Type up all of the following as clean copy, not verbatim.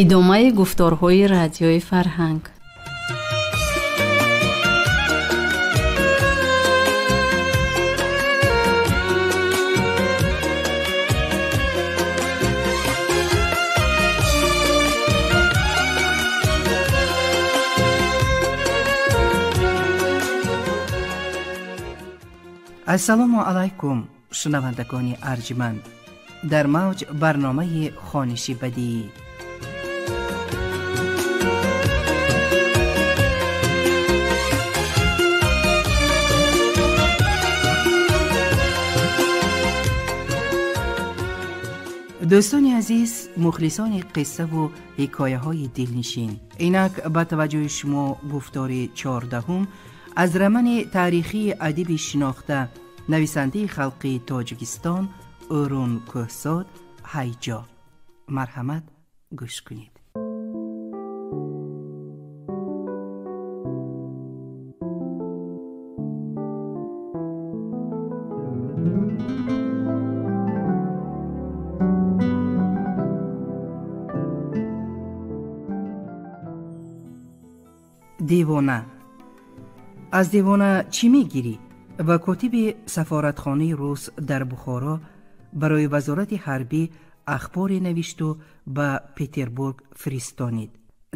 Идомаи гуфторҳои радиои фарҳанг. Ассалому алайкум, шунавандагони арҷманд. Дар мавҷ барномаи хониши бадиӣ. Дӯстони азиз, мухлисони қиссаву ҳикояҳои дилнишин, инак ба таваҷҷӯҳи шумо гуфтори 14-ум аз романи таърихии адиби шинохта, нависандаи халқи Тоҷикистон Ӯрун Кӯҳзод «Ҳайҷо». Марҳамат, гӯш кунед. Девона. Аз девона чӣ мегирӣ? Ва котиби сафоратхонаи рус дар Бухоро барои вазорати ҳарбӣ ахборе навишту ба Петербург фиристонид.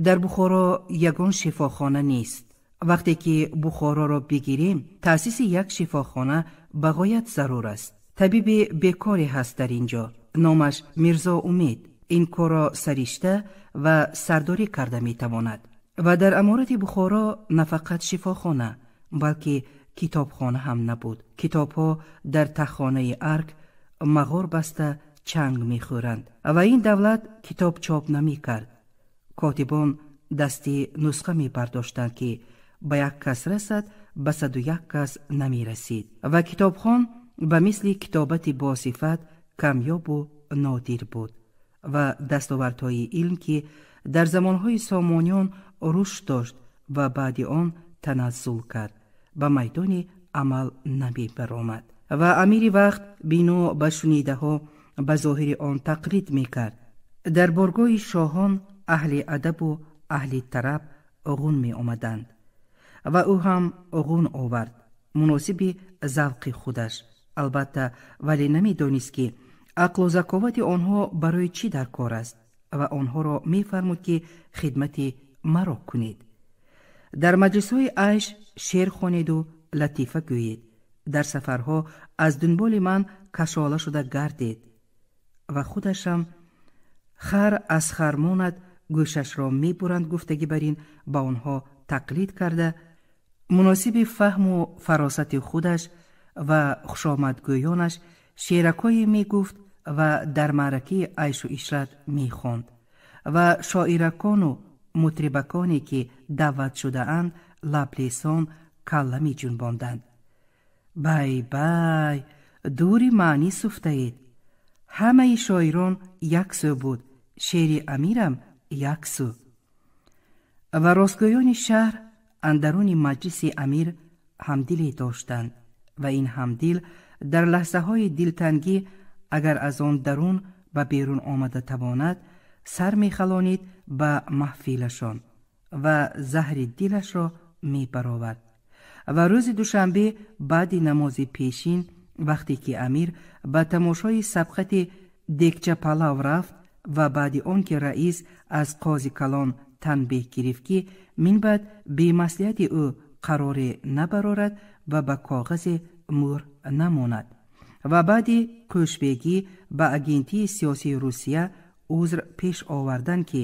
Дар Бухоро ягон шифохона нест. Вақте ки Бухороро бигирем, таъсиси як шифохона ба ғоят зарур аст. Табиби бекоре ҳаст дар ин ҷо. Номаш Мирзо Умед. Ин корро саришта ва сардорӣ карда метавонад. Ва дар аморати Бухоро на фақат шифохона, балки китобхона ҳам набуд. Китобҳо дар таххонаи арк мағор баста чанг мехӯранд ва ин давлат китоб чоп намекард. Котибон дасти нусха мебардоштанд, ки ба як кас расад, ба 101 кас намерасид ва китобхон ба мисли китобати босифат камёбу нодир буд ва дастовардҳои илм, ки дар замонҳои Сомониён рушд дошт ва баъди он таназзул кард, ба майдони амал намебаромад ва амири вақт бино ба шунидаҳо ба зоҳири он тақлид мекард. Дар боргоҳи шоҳон аҳли адабу аҳли тараб ғун меомаданд ва ӯ ҳам ғун овард, муносиби завқи худаш албатта, вале намедонист, ки ақлу заковати онҳо барои чӣ дар кор аст ва онҳоро мефармуд, ки хидмати маро кунед. Дар маҷлисҳои айш шеър хонеду латифа гӯед. Дар сафарҳо аз дунболи ман кашола шуда гардед. Ва худашам хар аз хар монад, гӯшашро мебуранд гуфтагӣ бар ин ба онҳо тақлид карда, муносиби фаҳму фаросати худаш ва хушомадгӯёнаш шеъракое мегуфт ва дар маъракаи айшу ишрат мехонд ва шоиракону мутрибаконе ки даъват шудаанд лаблесон калла меҷунбонданд. Бай бай, дури маънӣ суфтаед. Ҳамаи шоирон як сӯ буд, шеъри амирам як сӯ. Ва ростгӯёни шаҳр андаруни маҷлиси амир ҳамдиле доштанд ва ин ҳамдил дар лаҳзаҳои дилтангӣ агар аз он дарун ба берун омада тавонад, сар мехалонид ба маҳфилашон ва заҳри дилашро мебаровард. Ва рӯзи душанбе баъди намози пешин, вақте ки амир ба тамошои сабқати декчапалав рафт ва баъди он ки раис аз қози калон танбеҳ гирифт, ки минбаъд бемаслиҳати ӯ қароре набарорад ва ба коғазе мӯҳр намонад, ва баъди кӯшбегӣ ба агентии сиёсии Русия узр пеш овардан, ки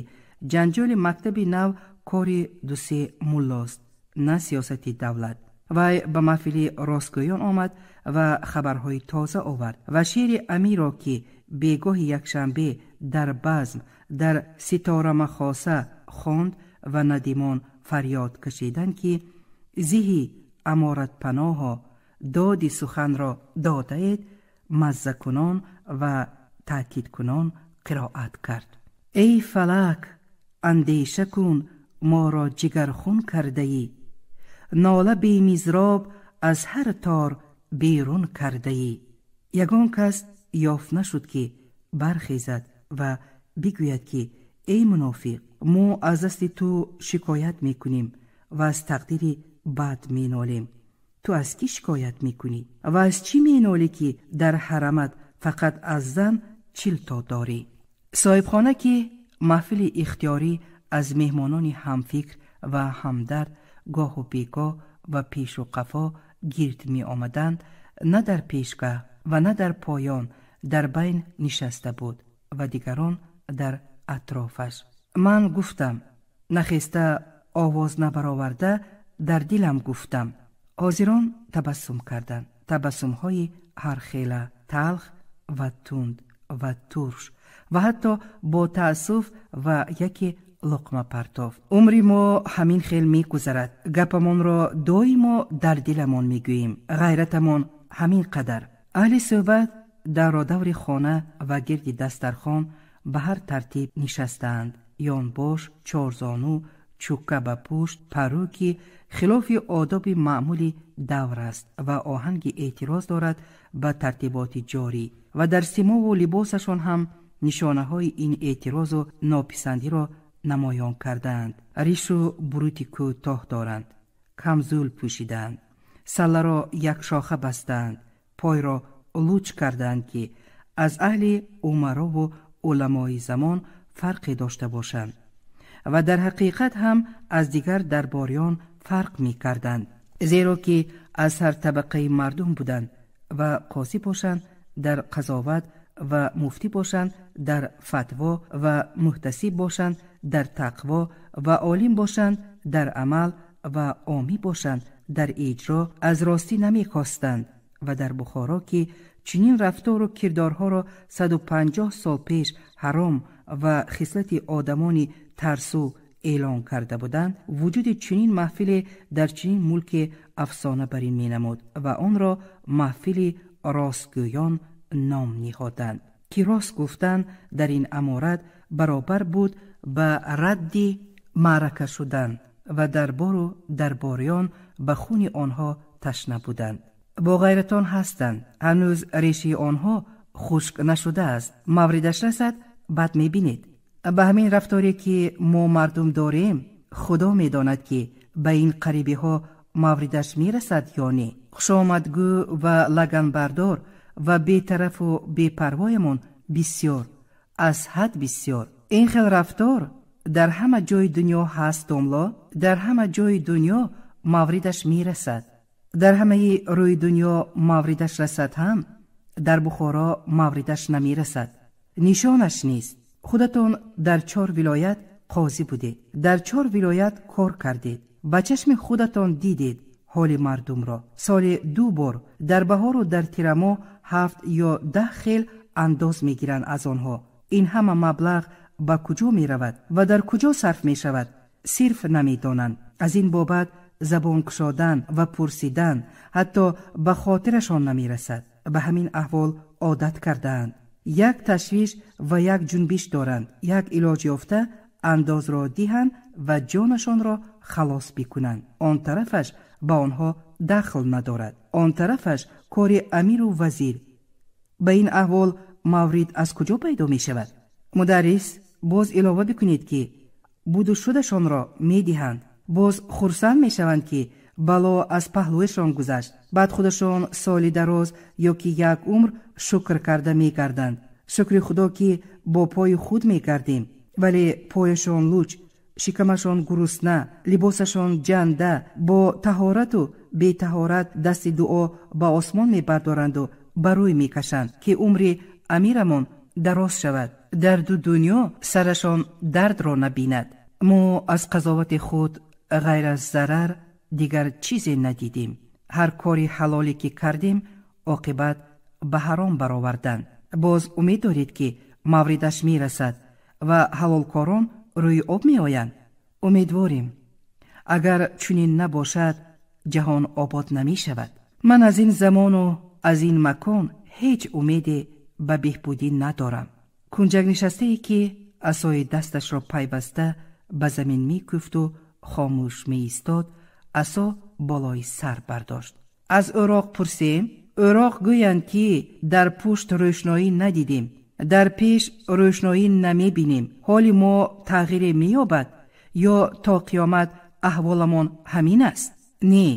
ҷанҷоли мактаби нав кори дусе муллост, на сиёсати давлат. Вай ба маҳфили ростгӯён омад ва хабарҳои тоза овард ва шеъри амиро, ки бегоҳи якшанбе дар базм дар ситорамахоса хонд ва надимон фарёд кашиданд, ки зиҳи аморатпаноҳо доди суханро додаед, маззакунон ва таъкидкунон қироат кард. Эй фалак, андеша кун, моро ҷигархун кардаӣ, нола бемизроб аз ҳар тор берун кардаӣ. Ягон кас ёфт нашуд, ки бархезад ва бигӯяд, ки Эй мунофиқ, мо аз дасти ту шикоят мекунем ва аз тақдири бад менолем. Ту аз кӣ шикоят мекунӣ ва аз чӣ менолӣ, ки дар ҳарамат фақат аз зан 40 то дорӣ? Соҳибхона, ки маҳфили ихтиёрӣ аз меҳмонони ҳамфикр ва ҳамдард гоҳу бегоҳ ва пешу қафо гирд меомаданд, на дар пешгаҳ ва на дар поён, дар байн нишаста буд ва дигарон дар атрофаш. Ман гуфтам, нахеста овоз набароварда, дар дилам гуфтам. Ҳозирон табассум карданд, табассумҳои ҳархела, талх ва тунд ва турш ва ҳатто бо таассуф ва яке луқма партофт. Умри мо ҳамин хел мегузарад. Гапамонро доимо дар диламон мегӯем. Ғайратамон ҳамин қадар. Аҳли суҳбат дар родаври хона ва гирди дастархон ба ҳар тартиб нишастаанд. Ёнбош, чорзону, чӯка ба пушт, парӯ, ки хилофи одоби маъмули давр аст ва оҳанги эътироз дорад ба тартиботи ҷорӣ, ва дар симову либосашон ҳам нишонаҳои ин эътирозу нописандиро намоён кардаанд. Ришу бурути кӯтоҳ доранд, камзул пӯшидаанд, салларо якшоха бастаанд, пойро луч кардаанд, ки аз аҳли умарову уламои замон фарқе дошта бошанд ва дар ҳақиқат ҳам аз дигар дарбориён фарқ мекарданд, зеро ки аз ҳар табақаи мардум буданд ва қозӣ бошанд дар қазоват ва муфтӣ бошанд дар фатво ва муҳтасиб бошанд дар тақво ва олим бошанд дар амал ва омӣ бошанд дар иҷро, аз ростӣ намекостанд. Ва дар Бухоро, ки чунин рафтору кирдорҳоро 150 сол пеш ҳаром ва хислати одамони тарсу эълон карда буданд, вуҷуди чунин маҳфиле дар чунин мулке афсона бар ин менамуд ва онро маҳфили ростгӯён ном ниҳоданд, ки рост гуфтан дар ин аморат баробар буд ба радди маърака шудан ва дарбору дарбориён ба хуни онҳо ташна буданд. Боғайратон ҳастанд, ҳанӯз решаи онҳо хушк нашудааст. Мавридаш расад, бад мебинед. Ба ҳамин рафторе, ки мо мардум дорем, Худо медонад, ки ба ин қарибиҳо мавридаш мерасад ё не. Хушомадгӯ ва лаганбардор ва бетарафу бепарвоямон бисёр, аз ҳад бисёр. Ин хел рафтор дар ҳама ҷои дунё ҳаст, домло, дар ҳама ҷои дунё мавридаш мерасад. Дар ҳамаи рӯи дунё мавридаш расад ҳам, дар Бухоро мавридаш намерасад. Нишонаш нест. Худатон дар 4 вилоят қозӣ будед, дар 4 вилоят кор кардед, ба чашми худатон дидед ҳоли мардумро. Соли 2 бор дар баҳору дар тирамо 7 ё 10 хел андоз мегиранд аз онҳо. Ин ҳама маблағ ба куҷо меравад ва дар куҷо сарф мешавад, сирф намедонанд. Аз ин бобат забон кушодан ва пурсидан ҳатто ба хотирашон намерасад. Ба ҳамин аҳвол одат кардаанд. Як ташвиш ва як ҷунбиш доранд, як илоҷ ёфта андозро диҳанд ва ҷонашонро халос бикунанд. Он тарафаш ба онҳо дахл надорад, он тарафаш кори амиру вазир. Ба ин аҳвол маврид аз куҷо пайдо мешавад? Мударрис, боз илова бикунед, ки буду шудашонро медиҳанд. Боз хурсанд мешаванд, ки бало аз паҳлӯяшон гузашт. Баъд худашон соли дароз ё ки як умр шукр карда мегарданд. Шукри Худо, ки бо пои худ мегардем, вале пояшон луч, шикамашон гурусна, либосашон ҷанда, бо таҳорату бетаҳорат дасти дуо ба осмон мебардоранду ба рӯй мекашанд, ки умри амирамон дароз шавад, дар ду дунё сарашон дардро набинад. Мо аз қазовати худ ғайр аз зарар дигар чизе надидем. Ҳар кори ҳалоле ки кардем, оқибат ба ҳаром бароварданд. Боз умед доред, ки мавридаш мерасад ва ҳалолкорон рӯи об меоянд? Умедворем. Агар чунин набошад, ҷаҳон обод намешавад. Ман аз ин замону аз ин макон ҳеҷ умеде ба беҳбудӣ надорам. Кунҷакнишастае, ки асои дасташро пайваста ба замин мекӯфту хомӯш меистод, асо болои сар бардошт. Аз Ироқ пурсем, Ироқ гӯянд, ки дар пушт рӯшноӣ надидем. Дар пеш рӯшноӣ намебинем. Ҳоли мо тағйире меёбад ё то қиёмат аҳволамон ҳамин аст? Не,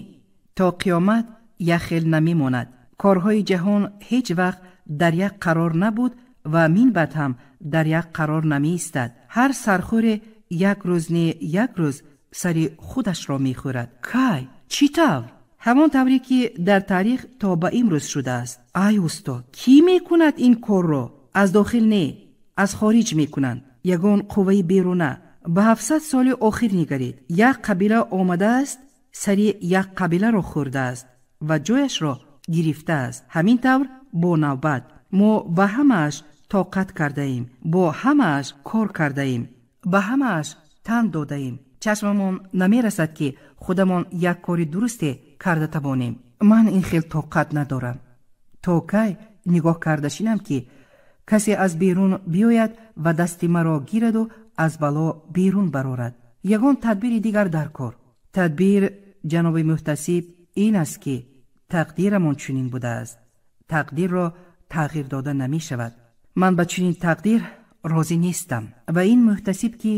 то қиёмат як хел намемонад. Корҳои ҷаҳон ҳеҷ вақт дар як қарор набуд ва минбаъд ҳам дар як қарор намеистад. Ҳар сархӯре як рӯз не як рӯз сари худашро мехӯрад. Кай? Чӣ тавр? Ҳамон тавре ки дар таърих то ба имрӯз шудааст. Ай устод, кӣ мекунад ин корро? Аз дохил не, аз хориҷ мекунанд. Ягон қувваи беруна. Ба 700 соли охир нигаред. Як қабила омадааст, сари як қабиларо хӯрдааст ва ҷояшро гирифтааст. Ҳамин тавр бо навбат. Мо ба ҳамааш тоқат кардаем, бо ҳамааш кор кардаем, ба ҳамааш тан додаем. Чашмамон намерасад, ки худамон як кори дурусте карда тавонем. Ман ин хел тоқат надорам. То кай нигоҳ карда шинам, ки касе аз берун биёяд ва дасти маро гираду аз бало берун барорад? Ягон тадбири дигар дар кор. Тадбир, ҷаноби муҳтасиб, ин аст, ки тақдирамон чунин будааст. Тақдирро тағйир дода намешавад. Ман ба чунин тақдир розӣ нестам. Ва ин муҳтасиб, ки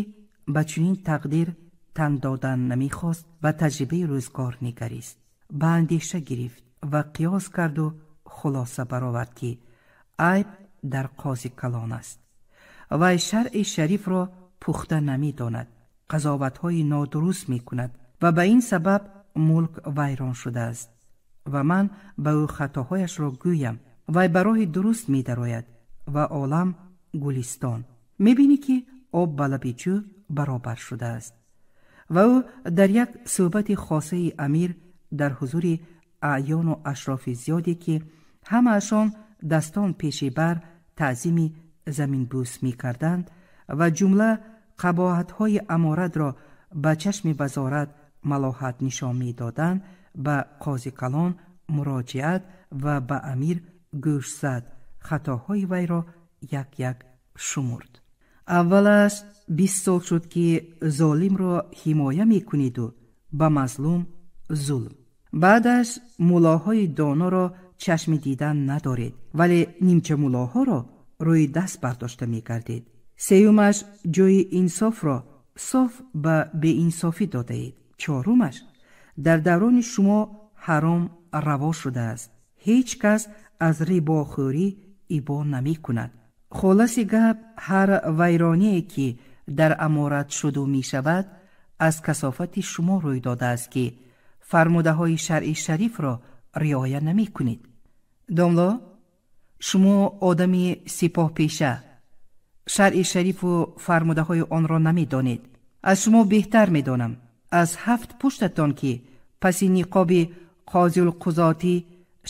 ба чунин тақдир тан додан намехост, ба таҷрибаи рӯзгор нигарист, ба андеша гирифт ва қиёс карду хулоса баровард, ки айб дар қози калон аст. Вай шаръи шарифро пухта намедонад, қазоватҳои нодуруст мекунад ва ба ин сабаб мулк вайрон шудааст. Ва ман ба ӯ хатоҳояшро гӯям, вай ба роҳи дуруст медарояд ва олам гулистон. Мебинӣ, ки об ба лаби ҷӯ баробар шудааст. Ва ӯ дар як суҳбати хосаи амир дар ҳузури аъёну ашрофи зиёде, ки ҳамаашон дастон пеши бар таъзими заминбӯс мекарданд ва ҷумла қабоҳатҳои аморатро ба чашми вазорат малоҳат нишон медоданд, ба қозикалон муроҷиат ва ба амир гӯш зад, хатоҳои вайро як-як шумурд. Аввалаш, 20 сол шуд, ки золимро ҳимоя мекуниду ба мазлум зулм. Баъдаш, мулоҳои доноро чашми дидан надоред, вале нимчамулоҳоро рӯи даст бардошта мегардед. Сеюмаш, ҷои инсофро соф ба беинсофӣ додаед. Чорумаш, дар даврони шумо ҳаром раво шудааст, ҳеҷ кас аз рибохӯрӣ ибо намекунад. Холаси гап, ҳар вайроние, ки дар аморат шуду мешавад, аз касофати шумо рӯй додааст, ки фармудаҳои шаръи шарифро риоя намекунед. Домло, шумо одами сипоҳпеша, шаръи шарифу фармудаҳои онро намедонед. Аз шумо беҳтар медонам. Аз ҳафт пуштатон, ки паси ниқоби қозиулқузотӣ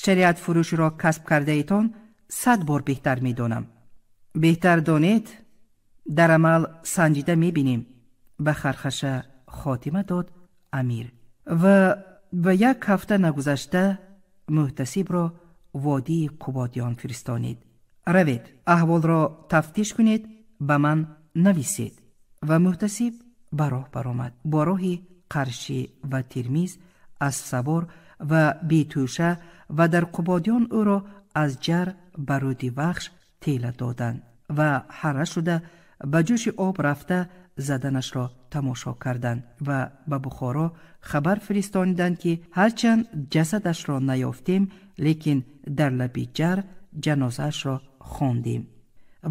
шариатфурӯширо касб кардаетон, 100 бор беҳтар медонам. Беҳтар донед, дар амал санҷида мебинем. Ба хархаша хотима дод амир ва ба як ҳафта нагузашта муҳтасибро водии Қубодиён фиристонид. Равед, аҳволро тафтиш кунед, ба ман нависед. Ва муҳтасиб ба роҳ баромад. Бо роҳи Қаршӣ ва Термиз аз савор ва бетӯша ва дар Қубодиён ӯро аз ҷар ба рӯди Вахш тела доданд ва ҳарра шуда ба ҷӯши об рафта заданашро тамошо карданд ва ба Бухоро хабар фиристониданд, ки ҳарчанд ҷасадашро наёфтем, лекин дар лаби ҷар ҷанозаашро хондем.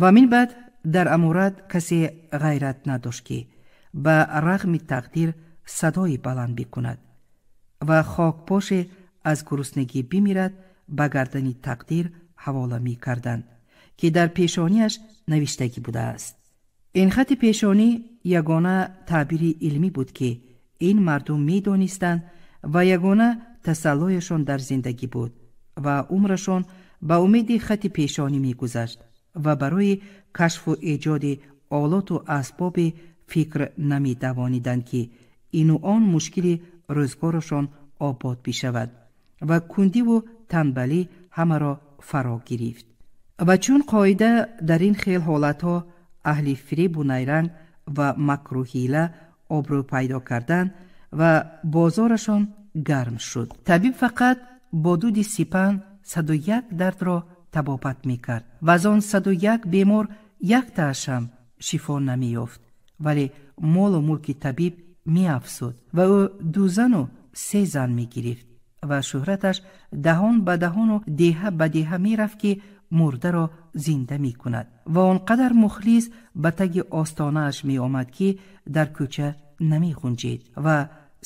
Ва минбаъд дар аморат касе ғайрат надошт, ки ба рағми тақдир садои баланд бикунад ва хокпоше аз гуруснагӣ бимирад, ба гардани тақдир ҳавола мекарданд, ки дар пешониаш навиштагӣ будааст. Ин хати пешонӣ ягона таъбири илмӣ буд, ки ин мардум медонистанд ва ягона тасаллояшон дар зиндагӣ буд ва умрашон ба умеди хати пешонӣ мегузашт ва барои кашфу эҷоди олоту асбоби фикр намедавониданд, ки ину он мушкили рӯзгорашон обод бишавад ва кундиву танбалӣ ҳамаро фаро гирифт. Ва чун қоида дар ин хел ҳолатҳо аҳли фиребу найранг ва макру ҳила обрӯ пайдо кардан ва бозорашон гарм шуд. Табиб фақат бо дуди сипан 101 дардро табобат мекард ва аз он 101 бемор яктааш ҳам шифо намеёфт, вале молу мулки табиб меафзуд ва ӯ ду зану се зан мегирифт ва шӯҳраташ даҳон ба даҳону деҳа ба деҳа мерафт, ки мурдаро зинда мекунад ва он қадар мухлис ба таги остонааш меомад, ки дар кӯча намеғунҷид ва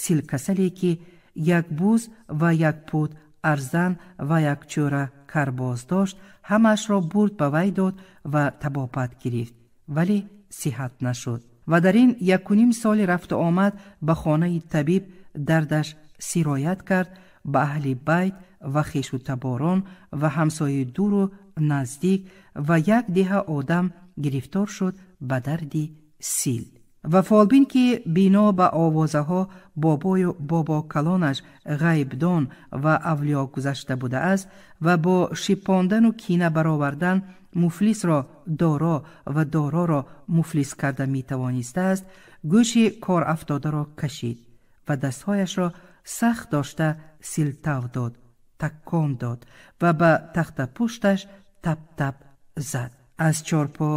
силкасале, ки як буз ва як пут арзан ва як чӯра карбоз дошт, ҳамаашро бурд ба вай дод ва табобат гирифт, вале сиҳат нашуд. Ва дар ин якуним соли рафту омад ба хонаи табиб дардаш сироят кард ба аҳли байт ва хешу таборон ва ҳамсояи дуру наздик ва як деҳа одам гирифтор шуд ба дарди сил. Ва фолбин, ки бино ба овозаҳо бобою бобокалонаш ғайбдон ва авлиё гузашта будааст ва бо шипондану кина баровардан муфлисро доро ва дороро муфлис карда метавонистааст, гӯши корафтодаро кашид ва дастҳояшро сахт дошта силтав дод, таккон дод ва ба тахтапушташ тап-тап зад. Аз чорпо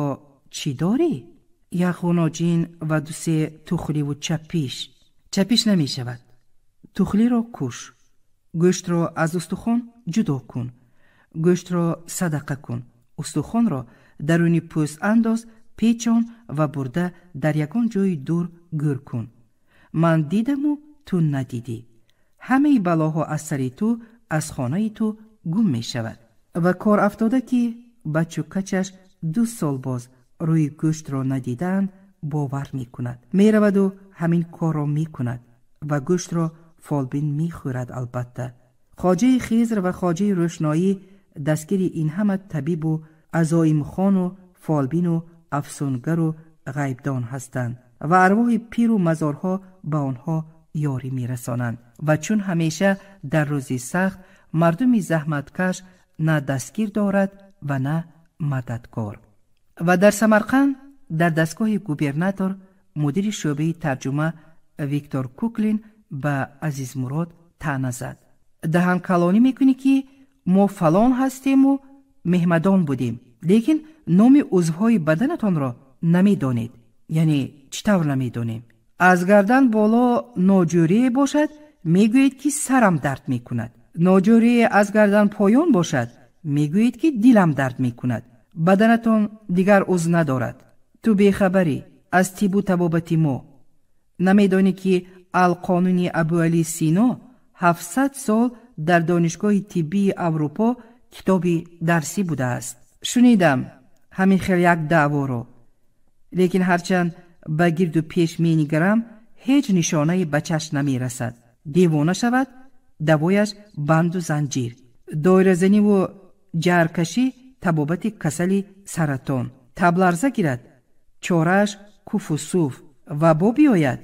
чӣ дорӣ? Як ғуноҷин ва дусе тухливу чапиш. Чапиш намешавад. Тухлиро куш, гӯштро аз устухон ҷудо кун, гӯштро садақа кун, устухонро даруни пӯст андоз, печон ва бурда дар ягон ҷои дур гӯр кун. Ман дидаму ту надидӣ. Ҳамаи балоҳо аз сари ту, аз хонаи ту гум мешавад. Ва кор афтода, ки бачу качаш 2 сол боз рӯи гӯштро надидаанд, бовар мекунад. Мераваду ҳамин корро мекунад ва гӯштро фолбин мехӯрад. Албатта, хоҷаи Хизр ва хоҷаи Рӯшноӣ дастгири ин ҳама табибу азоимхону фолбину афсунгару ғайбдон ҳастанд ва арвоҳи пиру мазорҳо ба онҳо ёрӣ мерасонанд. Ва чун ҳамеша дар рӯзи сахт мардуми заҳматкаш на дастгир дорад ва на мададкор. Ва дар Самарқанд дар дастгоҳи губернатор мудири шӯъбаи тарҷума Виктор Куклин ба Азизмурод таъна зад. Даҳанкалонӣ мекунӣ, ки мо фалон ҳастему меҳмадон будем, лекин номи узвҳои баданатонро намедонед. Яъне чӣ тавр намедонем? Аз гардан боло ноҷӯрие бошад, мегӯед, ки сарам дард мекунад. Ноҷӯрие аз гардан поён бошад, мегӯед, ки дилам дард мекунад. Баданатон дигар узв надорад. Ту бехабарӣ аз тибу табобати мо. Намедонӣ, ки Алқонуни Абуали Сино 700 сол дар донишгоҳи тиббии Аврупо китоби дарсӣ будааст. Шунидам ҳамин хел як даъворо, лекин ҳарчанд ба гирду пеш менигарам, ҳеҷ нишонае ба чашм намерасад. Девона шавад, давояш банду занҷир, доиразаниву ҷаркашӣ, табобати касали саратон. Табларза гирад, чорааш куфу суф, вабо биёяд,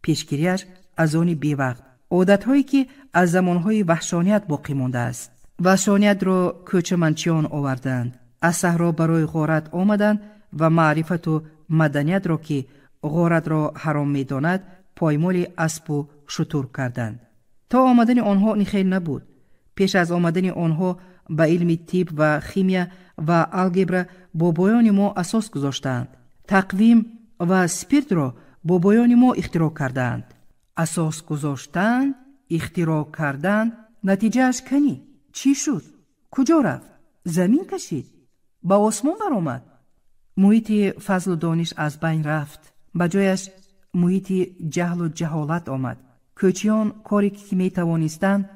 пешгириаш аз они бевақт. Одатҳое, ки аз замонҳои ваҳшоният боқӣ мондааст. Ваҳшониятро кӯчаманчиён овардаанд, аз саҳро барои ғорат омаданд ва маърифату маданиятро, ки ғоратро ҳаром медонад, поймоли аспу шутур карданд. То омадани онҳо ин хел набуд. Пеш аз омадани онҳо ба илми тиб ва химия ва алгебра бобоёни мо асос гузоштаанд. Тақвим ва спиртро бобоёни мо ихтироъ кардаанд. Асос гузоштанд, ихтироъ карданд, натиҷааш канӣ? Чӣ шуд? Куҷо рафт? Замин кашид? Ба осмон баромад? Муҳити фазлу дониш аз байн рафт. Ба ҷояш муҳити ҷаҳлу ҷаҳолат омад. Кӯчиён коре ки метавонистанд,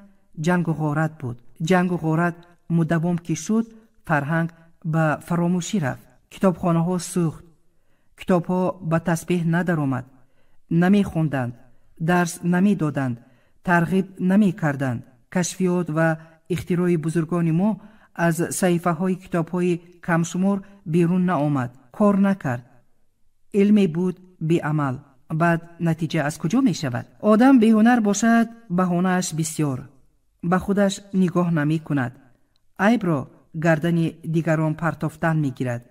ҷангу ғорат буд. Ҷангу ғорат мудаввом ки шуд, фарҳанг ба фаромӯшӣ рафт. Китобхонаҳо сӯхт, китобҳо ба тасбеҳ надаромад, намехонданд, дарс намедоданд, тарғиб намекарданд. Кашфиёт ва ихтирои бузургони мо аз саҳифаҳои китобҳои камшумор берун наомад, кор накард. Илме буд беамал. Баъд натиҷа аз куҷо мешавад? Одам беҳунар бошад, баҳонааш бисёр, ба худаш нигоҳ намекунад, айбро гардани дигарон партофтан мегирад.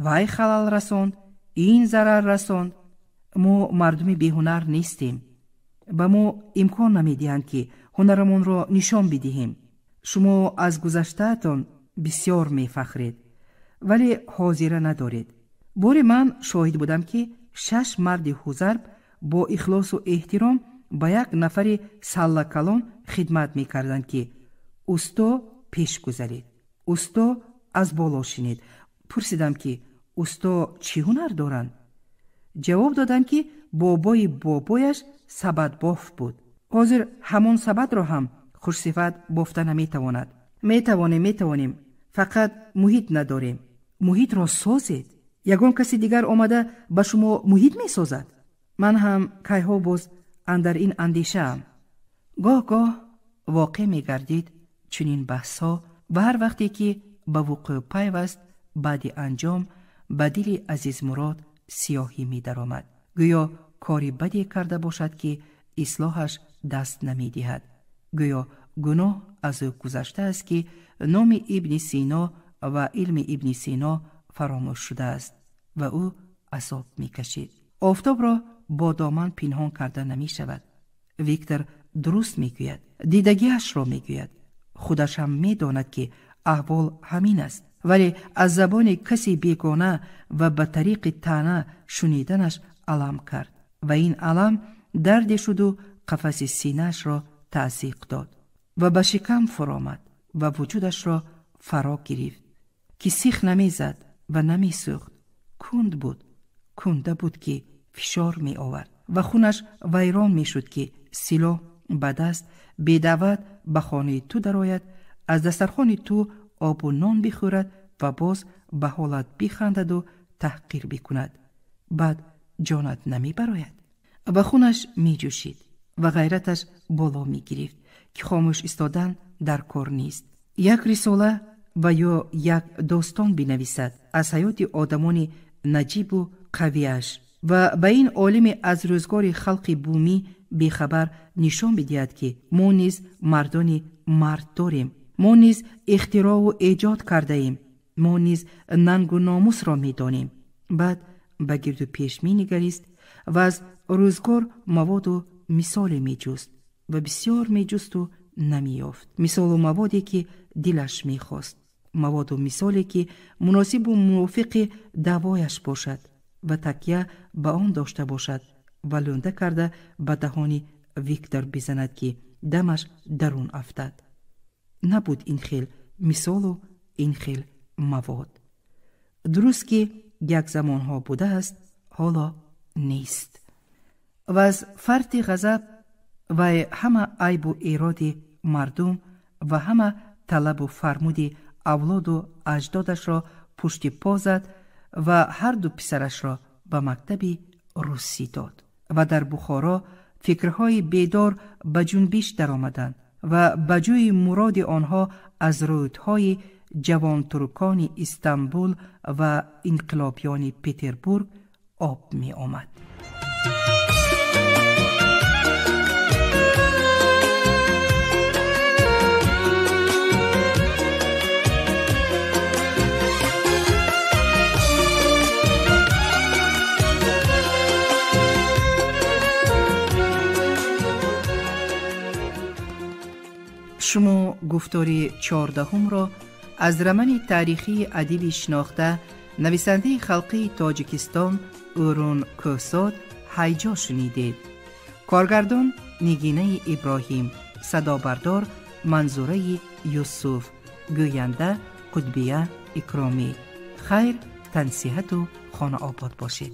Вай халал расонд, ин зарар расонд. Мо мардуми беҳунар нестем. Ба мо имкон намедиҳанд, ки ҳунарамонро нишон бидиҳем. Шумо аз гузаштаатон Бисёр мефахред, вале ҳозира надоред. Боре ман шоҳид будам, ки 6 марди ҳузарб бо ихлосу эҳтиром ба як нафари саллакалон хидмат мекарданд, ки усто пеш гузаред, усто аз боло шинед. Пурсидам, ки усто чӣ ҳунар доранд? Ҷавоб доданд, ки бобои бобояш сабадбоф буд. Ҳозир ҳамон сабадро ҳам хушсифат бофта наметавонад. Метавонем, метавонем, фақат муҳит надорем. Муҳитро созед. Ягон каси дигар омада ба шумо муҳит месозад. Ман ҳам кайҳо боз андар ин андешаам. Гоҳ-гоҳ воқеъ мегардид чунин баҳсҳо ва ҳар вақте ки ба вуқӯъ пайваст, баъди анҷом ба дили Азизмурод сиёҳӣ медаромад, гӯё кори баде карда бошад, ки ислоҳаш даст намедиҳад, гӯё гуноҳ аз ӯ гузаштааст, ки номи Ибни Сино ва илми Ибни Сино фаромӯш шудааст ва ӯ азоб мекашид. Офтобро бо доман пинҳон карда намешавад. Виктор дуруст мегӯяд, дидагиашро мегӯяд. Худаш ҳам медонад, ки аҳвол ҳамин аст, вале аз забони каси бегона ва ба тариқи таъна шуниданаш алам кард ва ин алам дарде шуду қафаси синаашро таъзиқ дод ва ба шикам фуромад ва вуҷудашро фаро гирифт, ки сих намезад ва намесӯхт. Кунд буд, кунда буд, ки фишор меовард ва хунаш вайрон мешуд, ки силоҳ ба даст бедаъват ба хонаи ту дарояд, аз дастархони ту обу нон бихӯрад ва боз ба ҳолат бихандаду таҳқир бикунад. Баъд ҷонат намебарояд. Ва хунаш меҷӯшид ва ғайраташ боло мегирифт, ки хомӯш истодан дар кор нест. Як рисола ва ё як достон бинависад аз ҳаёти одамони наҷибу қавиаш ва ба ин олими аз рӯзгори халқи бумӣ бехабар нишон бидиҳад, ки мо низ мардони мард дорем, мо низ ихтироъу эҷод кардаем, мо низ нангу номусро медонем. Баъд ба гирду пеш менигарист ва аз рӯзгор маводу мисоле меҷуст ва бисёр меҷусту намеёфт. Мисолу маводе, ки дилаш мехост, маводу мисоле, ки муносибу мувофиқи даъвояш бошад ва такя ба он дошта бошад ва лӯнда карда ба даҳони Виктор бизанад, ки дамаш дарун афтад. Набуд ин хел мисолу ин хел мавод. Дуруст, ки як замонҳо будааст, ҳоло нест. Ва аз фарти ғазаб вай ҳама айбу эроди мардум ва ҳама талабу фармуди авлоду аҷдодашро пушти по зад ва ҳарду писарашро ба мактаби русӣ дод. Ва дар Бухоро фикрҳои бедор ба ҷунбиш даромаданд ва ба ҷӯи муроди онҳо аз рӯдҳои ҷавонтуркони Истанбул ва инқилобиёни Петербург об меомад. Шумо гуфтори 14-ро аз романи таърихии адиби шинохта, нависандаи халқии Тоҷикистон Ӯрун Кӯҳзод Ҳайҷо шунидед. Коргардон Нигинаи Иброҳим, садобардор Манзураи Юсуф, гӯянда Қутбия Икромӣ. Хайр, тансиҳату хонаобод бошед.